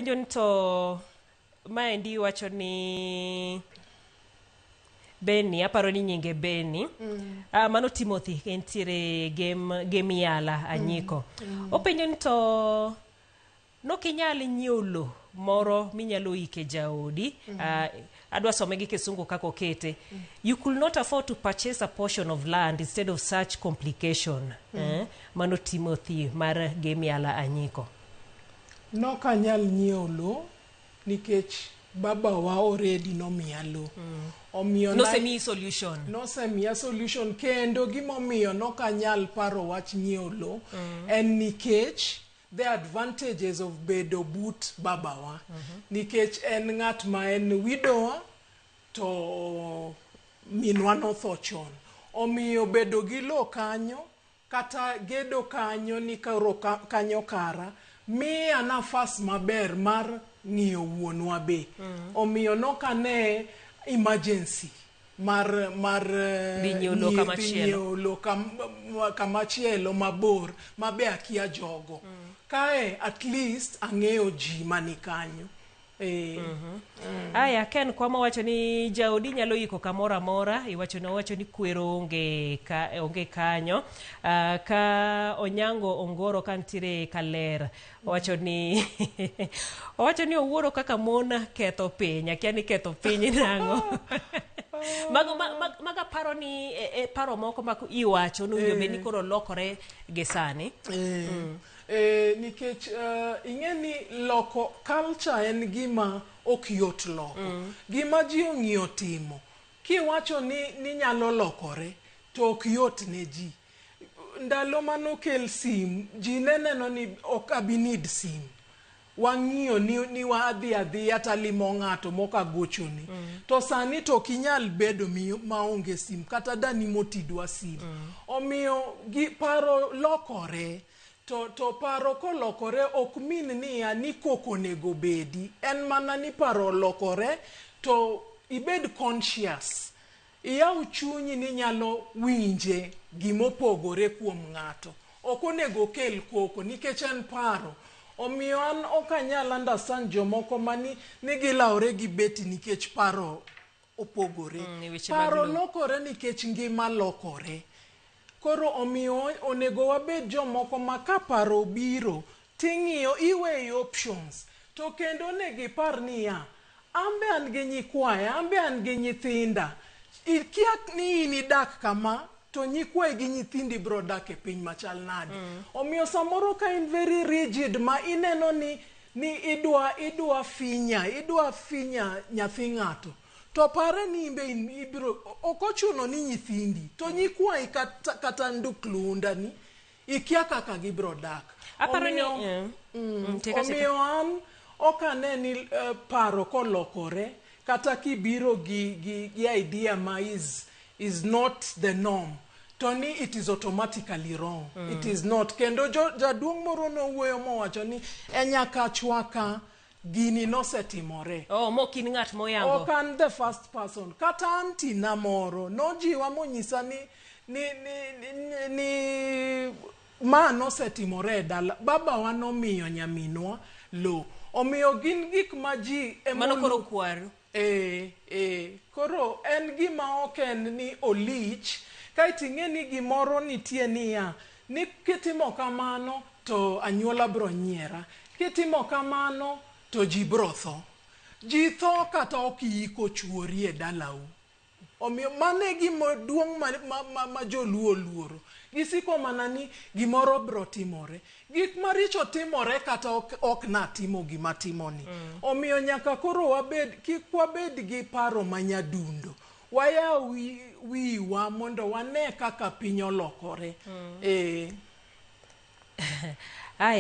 Penjo ni to maendi wacho ni Beni, aparo ni nyinge Beni. Ah, mano Timothy entiere Gem, Gemiala Anyiko. Openjo ni to nokinyal nyiewo lo moro minyalo ike jaodi. Ah, adwa some gi kisungu kaka okete. You could not afford to purchase a portion of land instead of such complication. Eh, mano Timothy mar Gemiala Anyiko. Nokanyal nyiewo lo nikech babawa already nomiya lo. Omiyo Nosemiyi solution. Nosemiya solution. Kendo gimomiyo nokanyal paro wach nyiewo lo en nikech the advantages of bedo but babawa, nikech en ng'at ma en widower to minwa notho chon. Omiyo bedo gi lo kanyo kata gedo kanyo ni koro kanyo kara miya nafas maber mar ng'iyo wuonwa be. Omiyo nokane emergency mar Dhi nyiewo lo kamachielo. Dhi nyiewo lo kamachielo mabor mabe akia jogo. Kae at least ang'eyo ji mani kanyo. Aya, Ken Kwama wacho ni jaodi nyalo iko kamoro amora. Iwacho ni owacho ni kwero onge ka, onge kanyo. Ka Onyango Ongoro ka nitiere Kaler owacho ni owuoro kaka mon ketho piny. Akia ni ketho piny nang'o. Mago mago aparo ni e paro moko ma iwacho nowinjo bed ni koro lokore gi sani. Nikech ing'e ni loko culture en gima ok yot loko. Gima ji ong'iyo timo, kiwacho ni nyalo lokore, to ok yot ne ji. Ndalo manokel sim, ji ne neno ni ok abi need sim. Wang'iyo ni wadhi adhiya talimo ng'ato mokagochone. To sani to ok inyal bedo maonge sim, kata dani moti dwa sim. Omiyo gi paro lokore. To paro kolokore ok mean niya ni koko onego bedi. En mana ni paro olokore to ibed conscious. Iyaw chunyi ni nyalo winje gimopogore kuom ng'ato. Ok onego okel koko nikech en paro. Omiyo an ok anyal understand jomoko mani ni gilawre gi beti nikech paro opogore. E weche mag Paro lo. Lokore nikech ngima lokore. Koro omiyo onego wabed jomoko ma ka paro obiro ting'iyo iweyo options. To kendo onego ipar niya, an be an gi nyikwaya, an be an gi nyithinda. Ikia ni in idak kama, to nyikwayi gi nyithindi biro dak e piny machal nade. Omiyo samoro ka in very rigid ma ineno ni idwa finya nyathi ng'ato. To pare ni imbe in ibiro ok ochuno ni nyithindi to nyikwayi kata nduklunda ni ikia kaka gibiro dak. Aparo ni teka, teka. Omiyo an ok ane ni paro kolokore kata kibiro gi idea ma is not the norm to ni it is automatically wrong. It is not. Kendo jaduong' moro nowuoyo mowacho ni e Nyakachwa ka gini nosetimore. Oh, mok in ng'at moyango. Ok an the first person. Kata aunty na moro nojiwa monyisa ni ma nosetimore e dala. Babawa nomiyo nyaminwa lo. Omiyo gin gik ma ji Mano koro kwaru. E, koro en gima ok en ni olich. Kaeto ing'e ni gimoro nitie niya, ni kitimo kamano to anyuola bro nyiera. Kitimo kamano to ji bro tho. Ji tho kata ok iyiko chuori e dalau. Omiyo mano e gima duong' ma joluo oluoro. Gisiko mana ni gimoro bro timore. Gik maricho timore kata ok natimo gima timoni. Omiyo nyaka koro wabed, kik wabed gi paro manyadundo. Wayaw wiwa mondo wane kaka piny olokore. Aya.